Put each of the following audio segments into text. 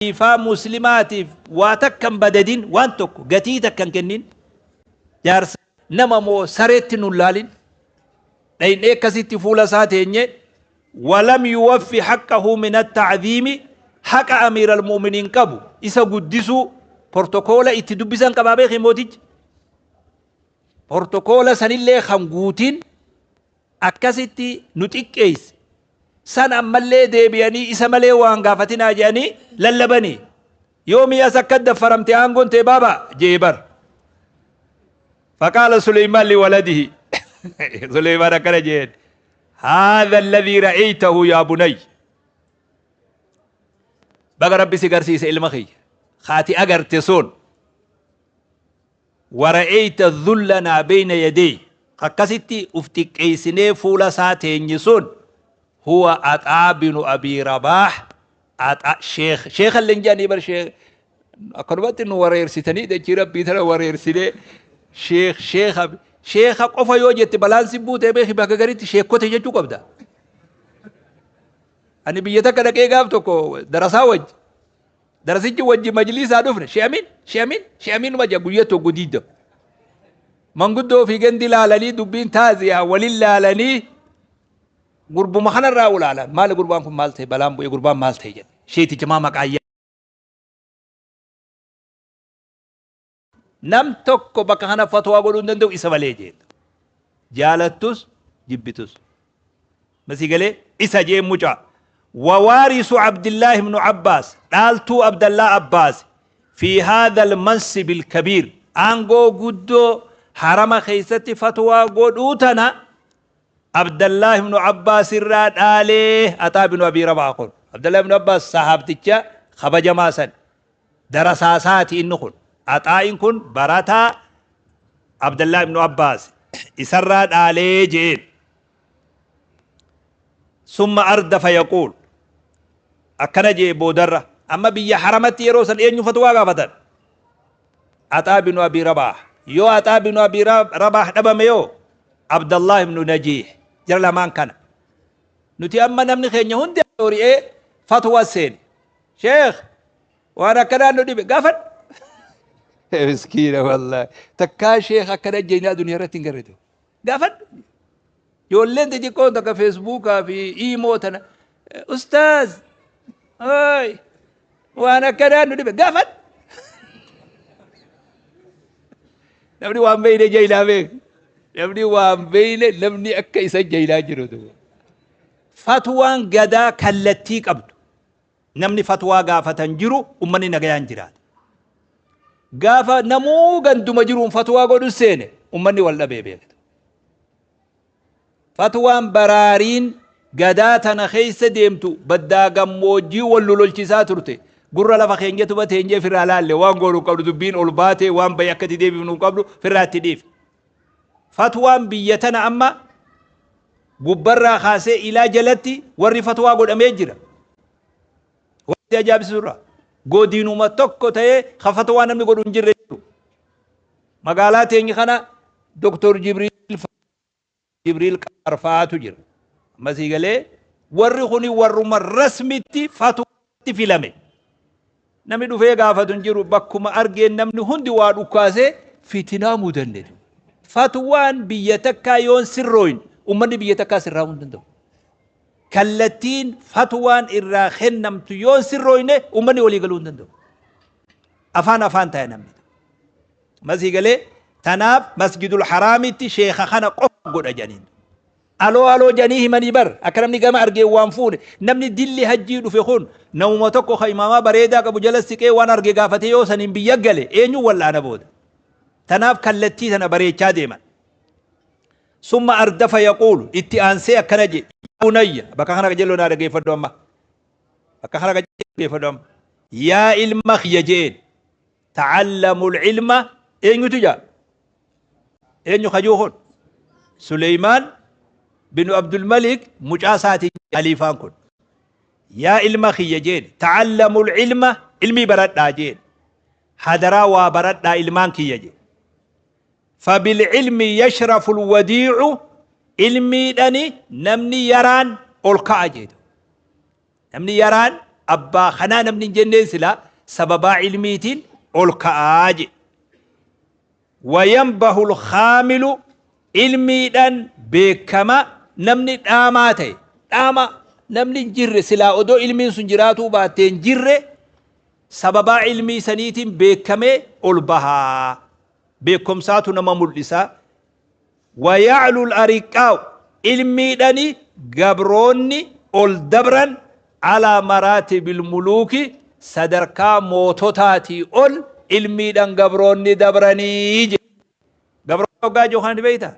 Khaliifaa Muslimaatiif waa takka hin badadin, waan tokko gatii takka hin kennin, jaarsa nama moo sareetti nun laalin, dhaynee akkasitti fuula isaa teenye. Walam yuwaffi haqqahu min atta'ziimi, haqa amiira almu'miniin qabu isa guddisuu, portokoola itti dubbisan qabaa beeki mootichi, portokoola sanillee kan guutin akkasitti nu xiqqeeyse. San ammallee deebi'anii isa malee waan gaafatinaa jedhanii lallabanii. Yoomii as akka daffaramte aangoon tee baaba jee bar. Faqaala Suleymaan liwaladihi. Suleymaan akkana jeen. Haadha alladhii ra'aytahu yaa bunay. Baga Rabbi si garsiise ilma kiyya. Kaati agarte sun. Wara'eyta dhullanaa beyna yadeyh, akkasitti uf xiqqeeysinee fuula isaa teenye sun, huwa Axaa binu Abii Rabaah, Axaa, sheekh, sheekhallee hin jedhanii bar sheekh, akkanumatti nu wareersitanii dachii Rabbii tana wareersinee, sheekh, sheekha, sheekha qofa yoo jette balaan si buutee beeki, bakka garitti sheekkote jechuu qabda. Ani biyya takka dhaqee gaaf tokko darasaa wajji Darasichi wajji majliisaa dhufne, she'amin she'amin she'amin numa jedha guyya tokko diidam. Manguddoo fi gandi laalanii dubbiin taaziyaa walin laalanii gurbuma kanarraa ulaalan, maali gurbaan kun, maal ta'e, balaan bu'e, gurbaan maal ta'e jedhe, sheeticha maa maqaa nam tokko bakka kana fatwaa godhuu hin danda'u isa malee jeen. Jaalattus jibbitus. Masii galee isa jeen mucaa. Wawaarisu Abdillaahi ibnu Abbaas, dhaaltuu Abdallaa Abbaas, fi haadha almansib alkabiir, aangoo guddoo harama keessatti fatwaa godhuu tana Abdallaa ibnu Abbaas irraa dhaalee Axaa ibnu Abii Rabaa kun. Abdallaa ibnu Abbaas sahaabticha kabajamaa san. Darasaa isaati inni kun. Axaa'in kun barataa Abdallaa ibnu Abbaas, isarraa dhaalee je'een. Summa ardafa yaquul, akkana je'e boodarra. Amma biyya haramatti yeroo san eenyu fatwaa gaafatan? Axaa binu Abii Rabaah. Yoo Axaa binu Abii Rabaah dhabame yoo Abdallah ibnu Najiih, jara lamaan kana. Nuti amma namni keenya hundi hori'ee fatwa seene. Sheekh, waan akkanaa nu dhibe gaafadhu. Miskiina wallaahi. Takkaa sheekh akkana jeenyaa duniyaa irratti hin garreetu. Gaafadhu. Ijoolleen xixiqqoon takka feesbuukaa fi iimoo tana, ustaaz ooy waan akkanaa nu dhibe gaafadhu. Namni waan beeyne jailaa beek. Namni waan beeyne namni akka isa jailaa jiru. Fatwaan gadaa kallattii qabdu. Namni fatwaa gaafatan jiru ummanni nagayaan jiraata. Gaafa namuu ganduma jiruun fatwaa godhu seene ummanni wal dhabee beektu. Fatwaan baraariin gadaa tana keessa deemtu baddaa gammoojjii wal lololchisaa turte. Gurra lafa keenyatuma teenyee firraa laalle, waan goonu hin qabnu, dubbiin ol baatee waan bahe akka itti deebifnu hin qabnu, firraa itti dhiifne. Fatwaan biyya tana amma gubbarraa kaasee ilaa jalatti warri fatwaa godhamee jira. Wanti ajaa'ibsiisu irraa godinuma tokko ta'ee ka fatwaa namni godhu hin jirre jiru. Magaalaa teenya kana Dr. Jibriil Qarfaatu jira. Ammasii galee warri kuni warruma rasmitti fatwaatti filame. Namni dhufee gaafatu hin jiru, bakkuma argeen namni hundi waa dhukkaasee fitinaa mudanne. Fatwaan biyya takkaa yoon sirrooyin ummanni biyya takkaa sirraa'uu hin danda'u. Kallattiin fatwaan irraa kennamtu yoon sirrooyne ummanni walii galuu hin danda'u. Afaan afaan ta'e namni. Masii galee tanaaf masjidul haraamitti sheekha kana qofa godha jedhaniin. Aloo aloo jedhanii himanii bar, akka namni gama argeen waan fuune. Namni dilli hajjii dhufe kun namuma tokko ka imaamaa bareedaa qabu jala siqee waan arge gaafatee yoo saniin biyya gale eenyu wal'aana booda. Tanaaf kallattii tana bareechaa deeman. Summa ardafa yaquulu, itti aansee akkana jedhe, yaa bunayya, bakka kana qajeeloo naa dhageeffadhu amma, bakka kana qajeeloo dhageeffadhu amma, yaa ilma kiyya je'een, ta'allamul ilma. Eenyutu jaa? Eenyu kajuu kun? Suleymaan binu Abdulmalik mucaa isaatiin khaliifaan kun. Yaa ilma kiyya jeen, ta'allamul ilma, ilmii baradhaa jeen. Hadaraa waa baradhaa ilmaan kiyya jeen. Fabil ilmi yashraful wadiicu, ilmiidhani namni yaraan ol ka'a jeetu. Namni yaraan Abbaa kanaa namni hin jenneen silaa sababaa ilmiitiin ol ka'aa je. Wayanbahu lkaamilu, ilmiidhaan beekama namni dhaamaa ta'e, dhaama namni hin jirre silaa odoo ilmiin sun jiraatuu baattee hin jirre, sababaa ilmii saniitiin beekamee ol bahaa. Beekumsaatu nama mul'isa. Wayaclu lariqqaa'u, ilmiidhani gabroonni ol dabran, alaa maraatibil muluuki, sadarkaa moototaatii ol ilmiidhaan gabroonni dabranii jedhe. Gabroonni hoggaa jiru kana ni beektaa?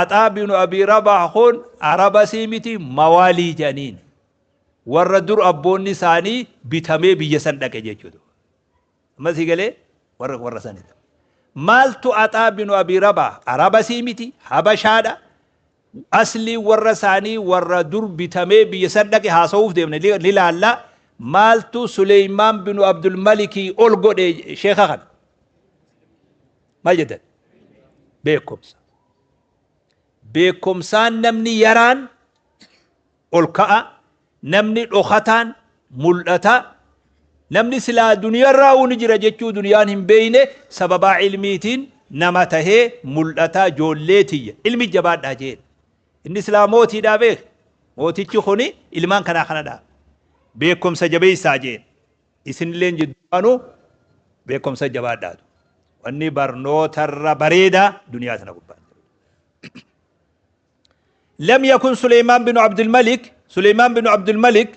Axaa binu Abii Rabaah kun Araba sii miti, mawaalii jedhaniin. Warra dur abboonni isaanii bitamee biyya san dhaqe jechuudha. Amma sii galee warra sanidha. Maaltu Axaa binu Abii Rabaah Araba sii miti, Habashaadha. Aslii warra isaanii warra dur bitamee biyya san dhaqe haasa'uuf deemne ni laalla. Maaltu Suleymaan binu Abdul Malikii ol godhe sheeka kana? Maal jettan? Beekumsa. Beekumsaan namni yaraan ol ka'a, namni dhokataan mul'ata, namni silaa duniyarraa ni jira jechuu duniyaan hin beeyne sababaa ilmiitiin nama tahee mul'ata. Ijoollee tiyya, ilmi jabaadhaa jeen. Inni silaa mootiidhaa beek. Mootichi kuni ilmaan kanaa kanadha. Beekumsa jabeessaa jeen. Isinilleen jidduudhaanu beekumsa jabaadhaatu. Wanni barnootarra bareedaa duniyaa tana gubbaa. لم يكن سليمان بن عبد الملك، سليمان بن عبد الملك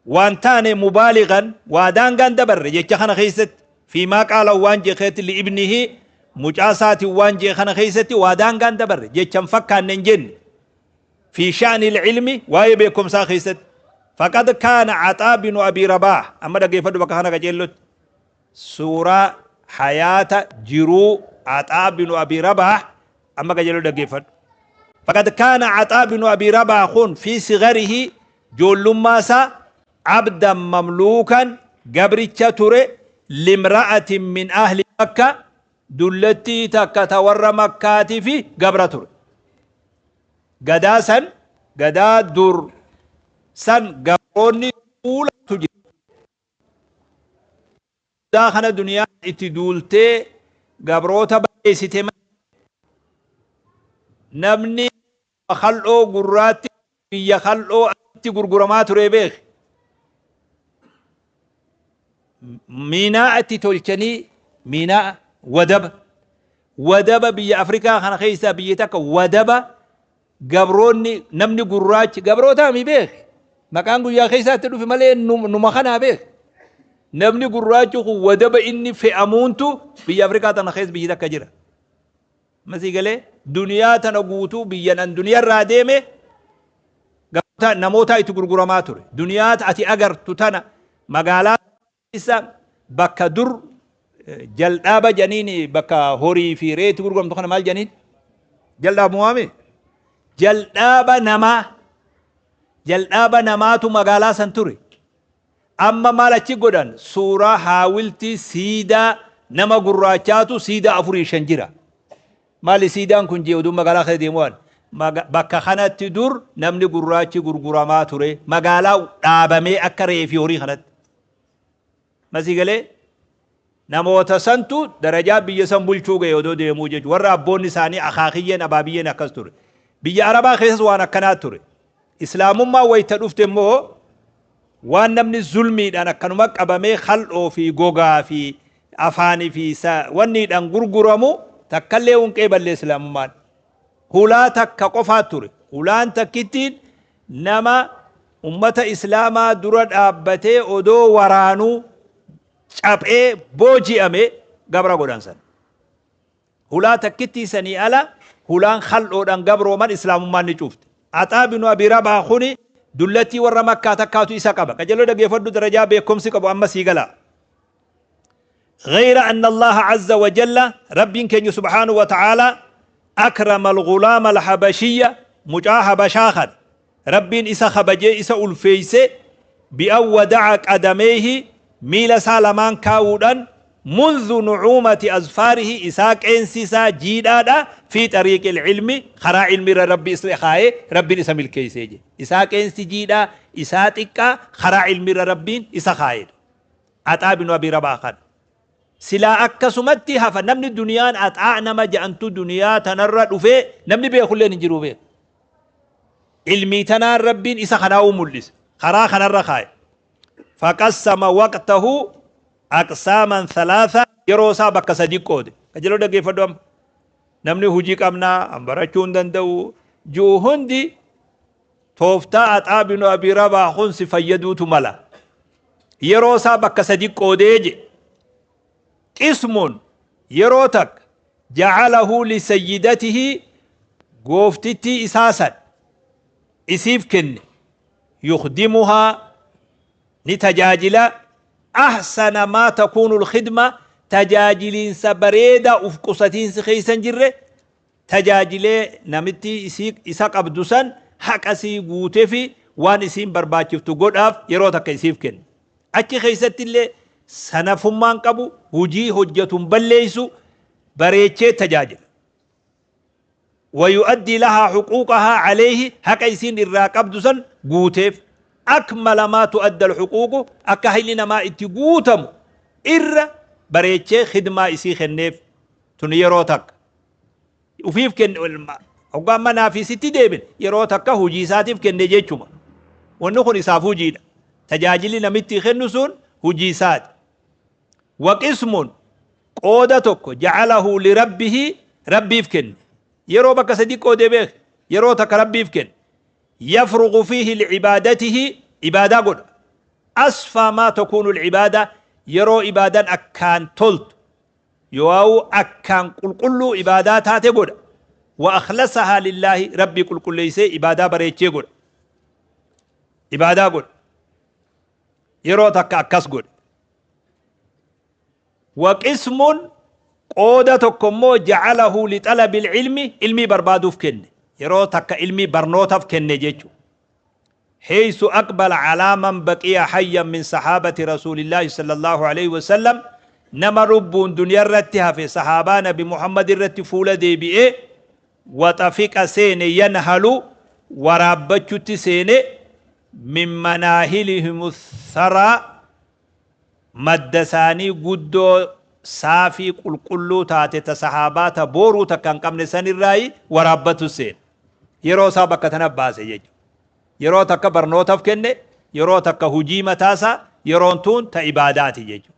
waan taane مبالغا waadaan dabarre jecha kana keessatti، فيما قال waan jeekeetti، لابنه mucaasaati waan jee kana keessatti waadaan dabarre jechan fakkaanne hin jenne. في شأن العلم waa'ee beekumsaa keessatti. فقد كان عطاء بن أبي رباح, amma dhaggeeffadhu bakka kana qajeellotti, suuraa hayaata jiruu Axaa binu Abii Rabaah amma qajeello dhaggeeffadhu. فقد كان عطاء بن أبي رباح في صغره joollummaa isaa عبدا مملوكا gabricha ture، لامرأة من أهل مكة, dullattii takka ta warra Makkaatii fi gabra ture. Gadaa san, gadaa dur san gabroonni duulatu jira. Gadaa kana duniyaa itti duultee gabroota balleessite. Namni kal'oo gurraatti biyya kal'oo itti gurguramaa ture beek. Miinaa itti tolchanii, miinaa wadaba, wadaba biyya Afrikaa kana keessaa biyya takka wadaba gabroonni namni gurraachi gabrootaa mi beek. Maqaan guyyaa keessaatti dhufe malee numa kanaa beek. Namni gurraachi kun wadaba inni fe'amuuntu biyya Afrikaa tana keessa biyyi takka jira. Masii galee duniyaa tana guutuu biyya nan duniyaarraa deeme namoota itti gurguramaa ture. Duniyaa ati agartu tana magaalaa keessa bakka dur jal'aaba janiin, bakka horii fi reetti gurguramtu kana maal janiin? Jal'aaba waame? Jal'aaba namaa, jal'aaba namaatu magaalaa san ture. Amma maal achi godhan? Suuraa haawiltii siidaa nama gurraachaatu siidaa afurii shan jira. Maali siidaan kun jee? Oduu magaalaa keessa deemu waan bakka kanatti dur namni gurraachi gurguramaa ture, magaalaa dhaabamee akka re'ee fi horii kanatti. Masii galee namoota santu darajaa biyya san bulchuu ga'e odoo deemuu jechuudha. Warra abboonni isaanii akaakiyyeen abaabiyyeen akkas ture. Biyya Arabaa keessas waan akkanaa ture. Islaamummaa wayita dhufte immoo waan namni zulmiidhaan akkanuma qabamee kal'oo fi gogaa fi afaanii fi wanniidhaan gurguramu takkallee hunqee ballee islaamummaan. Hulaa takka qofaa ture. Hulaan takkittiin nama ummata islaamaa dura dhaabbatee odoo waraanuu caphee booji'ame gabra godhan san. Hulaa takkittii sanii ala hulaan kal'oodhaan gabrooman islaamummaan ni cufte. Axaa binu Abii Rabaa kuni dullattii warra Makkaa takkaatu isa qaba. Qajeeloo dhaggeeffadhu, darajaa beekumsi qabu amma sii gala. غير أن الله عز وجل رب كن سبحانه وتعالى أكرم الغلام الحبشي mucaa Habashaa kan Rabbiin isa kabajee isa ulfeeyse، بأن وضع قدميه miila isaa lamaan kaa'uudhaan. منذ نعومة أظفاره isaa qeensi isaa jiidhaadha في طريق العلم karaa ilmi rabbi isa kaa'ee rabbiin isa milkeessee je isaa qeensi jiidhaa isaa xiqqaa karaa ilmi rabbiin isa kaa'ee. Axaa binu Abii Rabaa kana silaa akkasumatti hafa. Namni duniyaan axaa nama ja'antu duniyaa tanarra dhufee namni beekulleen hin jiru beeku. Ilmii tanaan rabbiin isa kanaa'uu mul'ise, karaa kanarra kaa'e. فقسم وقته أقساما ثلاثة, yeroo isaa bakka sadi qoode. Kajeloo dhaggeeffadhu. Amma namni hujii qabnaa an barachuu hin danda'u ji'u hundi tooftaa Axaa binu Abii Rabaa kun si fayyaduutu mala. Yeroo isaa bakka sadi qoodee je. قسم, yeroo takka, جعله لسيدته, gooftittii isaa san isiif kenne. يخدمها, ni tajaajila, أحسن ما تكون الخدمة, tajaajiliinsa bareedaa uf qusatiinsi keeysan jirre tajaajilee namitti isa qabdu san haqa sii guutee fi waan isiin barbaachiftu godhaaf yeroo takka isiif kenne. Achi keeysatti illee sanafummaan qabu, hujii hojjetuun balleeysu, bareechee tajaajila. ويؤدي لها حقوقها عليه, haqa isiin irraa qabdu san guuteef, أكمل ما تؤدى الحقوق, akka hayli namaa itti guutamu irra bareechee khidmaa isii kenneef. Tun yeroo takka ufiif kenne. Hoggaa manaa fi sitti deebin, yeroo takka hujii isaatiif kenne jechuma. Wanni kun isaaf hujiidha, tajaajilli namitti kennu sun hujii isaati. وقسم, qooda tokko, جعله لربه, rabbiif kenne. Yeroo bakka sadi qoodee beek. Yeroo takka rabbiif kenne. يفرغ فيه لعبادته, ibaadaa godha, أصفى ما تكون العبادة, yeroo ibaadaan akkaan toltu yoo akkaan qulqulluu ibaadaa taate godha. وأخلصها لله, rabbii qulqulleeysee ibaadaa bareechee godha, ibaadaa godha. Yeroo takka akkas godhe. وقسم, qooda tokko immoo, جعله لطلب العلم, ilmii barbaaduuf kenne. Yeroo takka ilmii barnootaaf kenne jechu. حيث أقبل على من بقي حيا من صحابة رسول الله صلى الله عليه وسلم, nama lubbuun duniyaa irratti hafe sahaabaa nabi Muhammad irratti fuula deebi'ee, وطفق seene, ينهل, waraabbachutti seene, من مناهلهم الثرى, madda isaanii guddoo saafii qulqulluu taate ta sahaabaa ta booruu takka hin qabne sanirraayi waraabbatu seene. Yeroo isaa bakka tana baase jechuudha. Yeroo takka barnootaaf kenne, yeroo takka hujii mataasaa, yeroon tun ta ibaadaati jechuudha.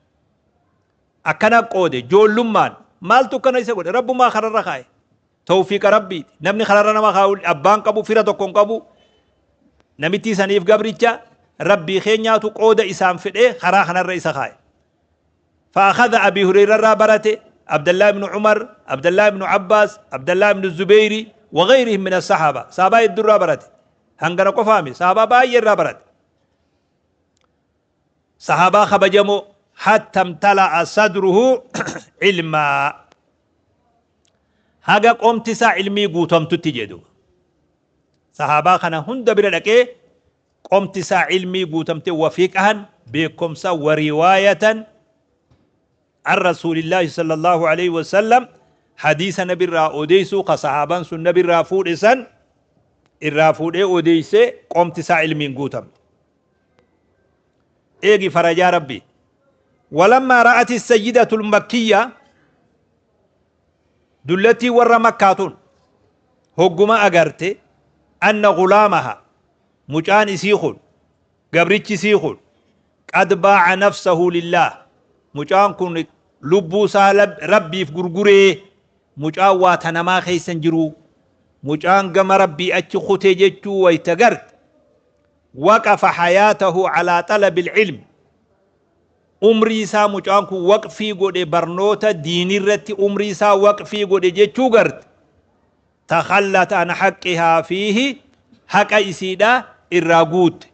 Akkana qoode. Joollummaan maaltu akkana isa godhe? Rabbumaa kanarra kaa'e, tawfiiqa rabbiiti. Namni kanarra nama kaa'u abbaan qabu, fira tokko hin qabu. Namitti saniif gabricha rabbii keenyaatu qooda isaan fedhee karaa kanarra isa kaa'e. فأخذ أبي هريرة برته، عبد الله بن عمر، عبد الله بن عباس، عبد الله بن الزبير وغيرهم من الصحابة. صحابة الدرة برته hangana qofaami, sahabaa baay'ee irraa barate, sahabaa kabajamoo. حتى امتلأ صدره علما, haga qomti isaa ilmii guutamtutti jedhu. Sahabaa kana hunda bira dhaqee qomti isaa ilmii guutamte, وفقها, beekumsa, ورواية عن رسول الله صلى الله عليه وسلم, hadiisa nabirraa odeysuu ka sahaabaan sun nabirraa fuudhe san irraa fuudhee odeysee qomti isaa ilmiin guutamte. Eegi farajaa rabbi. ولما رأت السيدة المكية, dullattii warra makkaatun hogguma agarte, أن غلامها, mucaan isii kun, gabrichi isii kun, قد باع نفسه لله, mucaan kun lubbuu isaa rabbiif gurguree, mucaan waa tanamaa keeysan jiru, mucaan gama rabbii achi kutee jechuu wayta garte, وقف حياته على طلب العلم, umrii isaa mucaan kun waqfii godhe, barnoota diinirratti umrii isaa waqfii godhe jechuu garte, تخلت عن حقها فيه, haqa isiidha irraa guutte.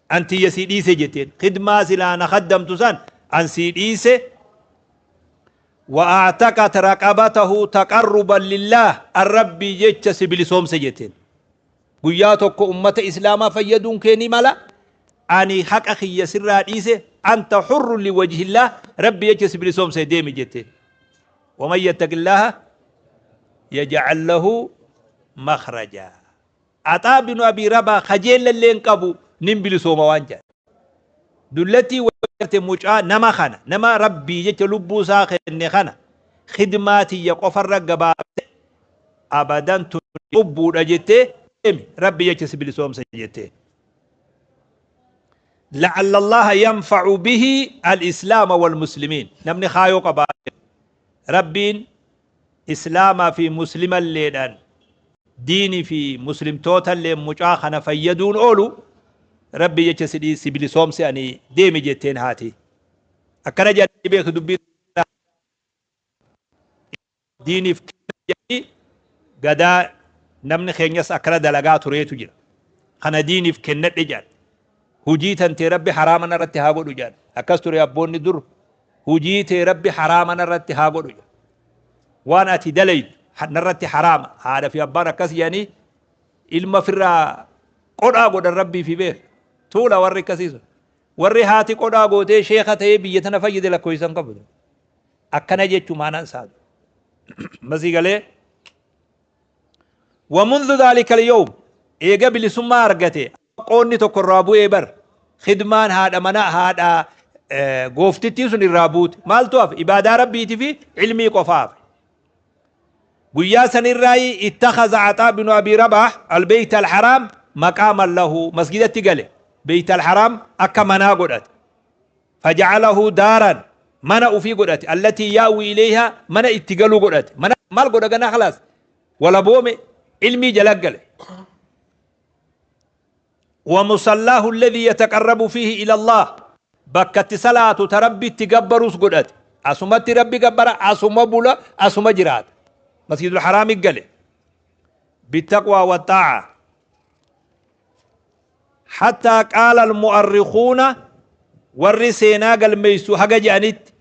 Antiyya sii dhiise jetteen, khidmaa silaa na khaddamtu san an sii dhiise. وأعتقت رقبته تقربا لله, الربي jecha si bilisoomse jetteen. Guyyaa tokko ummata islaamaa fayyaduun kee ni mala. Ani haqa kiyya sirraa dhiise, anta hurrun liwajhillaah, Rabbi jecha si bilisoomse, deemi jetteen. Waman yattaqillaaha yaj'al lahu makhraja. Axaa binu Abii Rabaa kajeellallee hin qabu, nin bilisooma waan jedhan. Dullattii wayarte mucaa nama kana, nama Rabbii jecha lubbuu isaa kenne kana, khidmaa tiyya qofarra gabaabse, abadan tun cubbuudha jettee, deemi, Rabbi jecha si bilisoomse jetteen. La'alla Allaha yanfa'u bihi al-islaama wal muslimiin. Namni kaayoo qabaate Rabbiin islaamaa fi muslimalleedhaan, diinii fi muslimtootallee mucaa kana fayyaduun oolu, Rabbi jecha si bilisoomse, ani deemi jetteen haati. Akkana jedhanii beektu dubbii diiniif jedhanii gadaa namni keenyas akkana dalagaa tureetu jira. Kana diiniif kennadhe jedhan. Hujii tantee Rabbi haraama narratti haa godhu jedhan. Akkas ture abboonni dur, hujii tee Rabbi haraama narratti haa godhu jedhan. Waan ati dalaydu narratti haraama. Haadha fi abbaan akkas jedhanii ilma firraa qodhaa godhan Rabbii fi beeka. Tuula warri akkasii sun. Warri haati qodhaa gootee sheeka ta'ee biyya tana fayyade lakkoofsa hin qabu. Akkana jechuu maanaan isaa masii galee. Wamundu dhaalika al-yawm, eega bilisummaa argate, qoonni tokko irraa bu'ee bar, khidmaan haadha mana haadha gooftittii sun irraa buute. Maaltu hafe? Ibaadaa Rabbiitii fi ilmii qofa hafe. Guyyaa sanirraayi ittakhadha Axaa binu Abii Rabaah al-Beyt al-Haraam maqaaman lahu, masgidatti gale, Beyt al-Haraam akka manaa godhate. Faja'alahu daaran, mana ufii godhate, allatii yaa'wi ilayha, mana itti galuu godhate. Mana maal godha ganaa? Khalaas, walaboome, ilmii jala gale. Wa musallaahu alladhii yataqarrabu fiihi ila Allah, bakka itti salaatu, ta Rabbi itti gabbarus godhate. Asumatti Rabbi gabbara, asuma bula, asuma jiraata. Masjidul Haraami gale bittaqwaa wa xaa'a, hattaa qaala almu'arrikuuna, warri seenaa galmeessu haga je'anitti,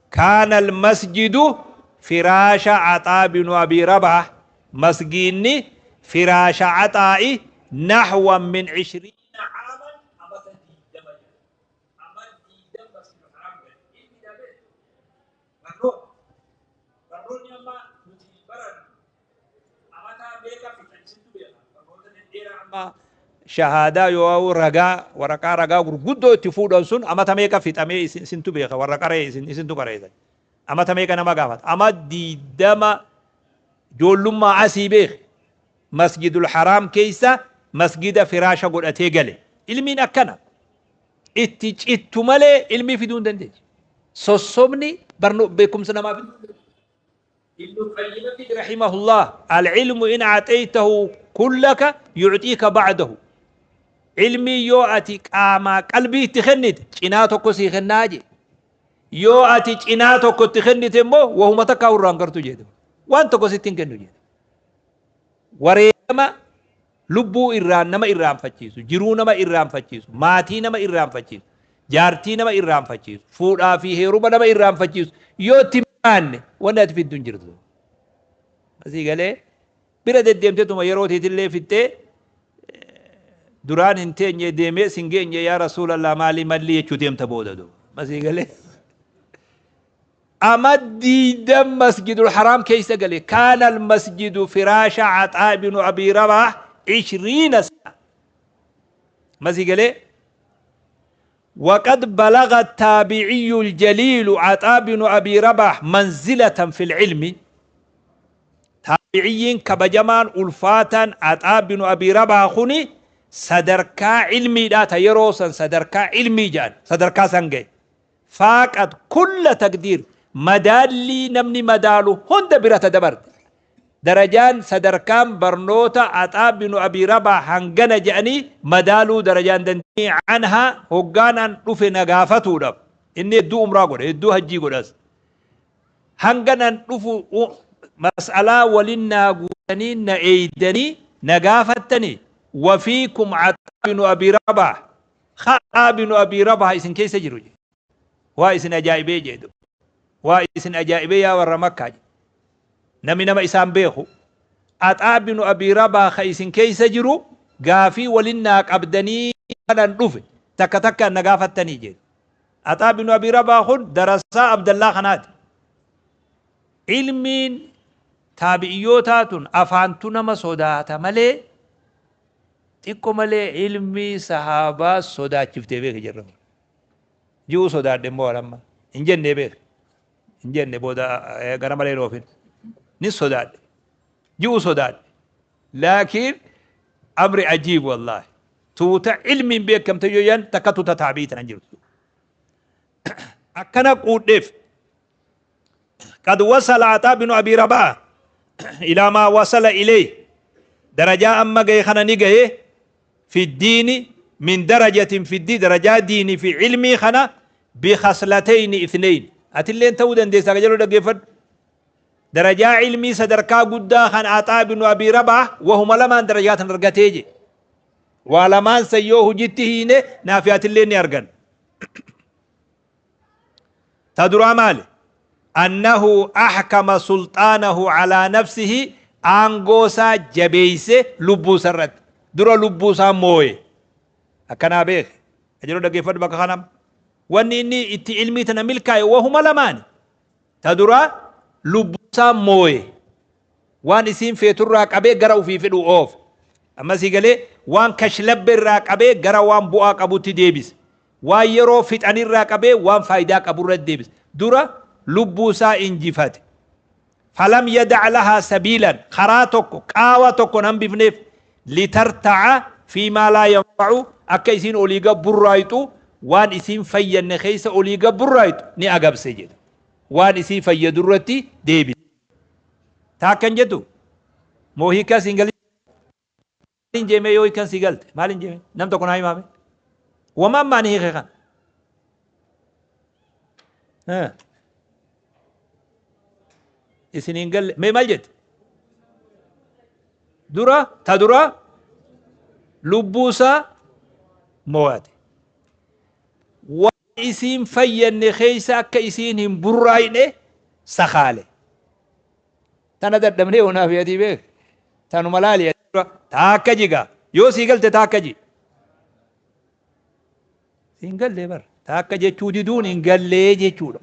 kaana almasjidu firaasha Axaa binu Abii Rabaah, masgiinni firaasha Axaa'i, naxwan min 20 caaman, amata 20 jedha. Amat 20 Masjidul Haraam gale. Ilmi dhabe barnoota. Barnoonni amma nuti barannu amataa meeqa fixa isintu beeka. Barnoota dhedheeraa amma shahaadaa yoo ragaa, waraqaa ragaa gurguddoo itti fuudhan sun amata meeqa fixamee isintu beeka, warra qaree isintu qareessan. Amata meeqa nama gaafata? Ama 20 ijoollummaa asii beeke. Masjidul Haraam keessa masgida firaasha godhatee gale. Ilmiin akkana. Itti cittu malee ilmii fiduu hin dandeessu. Sossobni barnoo beekumsa namaa fiduu hin dandeessu. Ibnu Qayyim rahimahullah, al-ilmu in a'xaytahu kullaka yu'xiika ba'dahu. Ilmii yoo ati qaamaa qalbii itti kennite cinaa tokko sii kennaa jee. Yoo ati cinaa tokko itti kennite immoo wahuma takkaa irraa hin gartu jedhe. Waan tokko sitti hin kennu jedhe. Wareegama lubbuu irraan nama irraanfachiisu, jiruu nama irraanfachiisu, maatii nama irraanfachiisu, jaartii nama irraanfachiisu, fuudhaa fi heeruma nama irraanfachiisu yoo itti baanne wanni ati fiddu hin jirtu. Asii galee bira deddeemtetuma yeroo teetillee fixxee duraan hin teenye, deemee sin geenye, yaa Rasuulallah maalii malli jechuu deemta booda duuba. Masii galee. Ama 20 Masjidul Haraam keessa gale. Kaana al-masjidu firaasha Axaa ibnu Abii Rabaah 20 sana. Masii galee. وقد بلغ التابعي الجليل عطاء بن أبي رباح منزلة في العلم، تابعيين كبجمان ألفاتا عطاء بن أبي رباح خني sadarkaa ilmiidhaa ta yeroo san sadarkaa ilmii jedhan sadarkaa san gahe, faaqat kulla taqdiir, madaallii namni madaalu hunda bira ta dabarte. Darajaan sadarkaan barnoota Axaa binu Abii Rabaah hangana jedhanii madaaluu darajaan dandeenye. Anhaa hoggaan an dhufe na gaafatuudhaaf, inni hedduu umraa godha, hedduu hajjii godhas, hangan an dhufu mas'alaa walin naa guutanii na eeydanii na gaafattanii, wafiikum Axaa binu Abii Rabaah, Axaa binu Abii Rabaah isin keessa jiru jedhe. Waa isin ajaa'ibee jedhe, waa isin ajaa'ibee yaa warra Makkaa jedhe. Namni nama isaan beeku, Axaa binu Abii Rabaah ka isin keessa jiru gaafii walin naa qabdanii kanan dhufe. Takka takkaan na gaafattanii jedhe. Axaa binu Abii Rabaa kun darasaa Abdallaa kanaati. Ilmiin taabi'iyyootaa tun afaantu nama sodaata malee xiqqo malee ilmii sahaabaa sodaachiftee beeke jirra. Ji'uu sodaadhe immoo amma hin jennee beeke. Hin jenne booda gara malee hin oofin. Ni sodaadhe. Ji'uu sodaadhe. Laakiin amri ajiib wallaahi. Tuuta ilmiin beekamte yoo yan takka tuuta taabi'ii tanan jirtu. Akkana quudheef. Qad wasala Ataa binu Abii Rabaa ilaa maa wasala ilayh darajaa amma gahe kana ni gahe fi diini min darajatin fi diini darajaa diini fi ilmii kana bi khaslatayni ithnayn atilleen ta'uu dandeessa ka jedhu dhaggeeffadhu. Darajaa ilmii sadarkaa guddaa kan Axaa binu Abii Rabaah wahuma lamaan darajaa tan argatee je. Waa lamaan san yoo hujitti hiine naafi atillee ni argan. Ta duraa maali? Annahu ahkama sulxaanahu alaa nafsihi aangoo isaa jabeeyse lubbuu isaa irratti. Dura lubbuu isaa mooye. Akkanaa beeki. Ajaloo dhaggeeffadhu bakka kanam. Wanni inni itti ilmii tana milkaa'e wahuma lamaani. Ta duraa lubbuu isaa mooye. Waan isiin feeturraa qabee gara ufii fedhu oofe. Amma sii galee waan kashlabbe irraa qabee gara waan bu'aa qabutti deebise. Waan yeroo fixanirraa qabee waan faayidaa qaburratti deebise. Dura lubbuu isaa injifate. Falam yadac lahaa sabiilan karaa tokko qaawa tokko hin hambifneef litartaca fii maa laa yanfacu akka isiin olii gad burraayxu waan isiin fayyanne keessa olii gad burraayxu ni agabse jedha. Waan isii fayyadu irratti deebise. Taa akkan jettu moo hiikkaa siin galin jeemee yoo hiikkan sii galte maal hin jeemee nam tokko naa himaame. Wama ammaa ni hiike kana. Isin hin galle mee maal jette? Dura ta dura lubbuu isaa mo'ate. Waan isiin fayyanne keessa akka isiin hin burraayne sakaale. Tana dadhabnee onaaf yaadii beek. Tanuma laali dura taakka jiga yoo sii galte taakka ji. Hin gallee bar taakka jechuu diduun hin gallee jechuudha.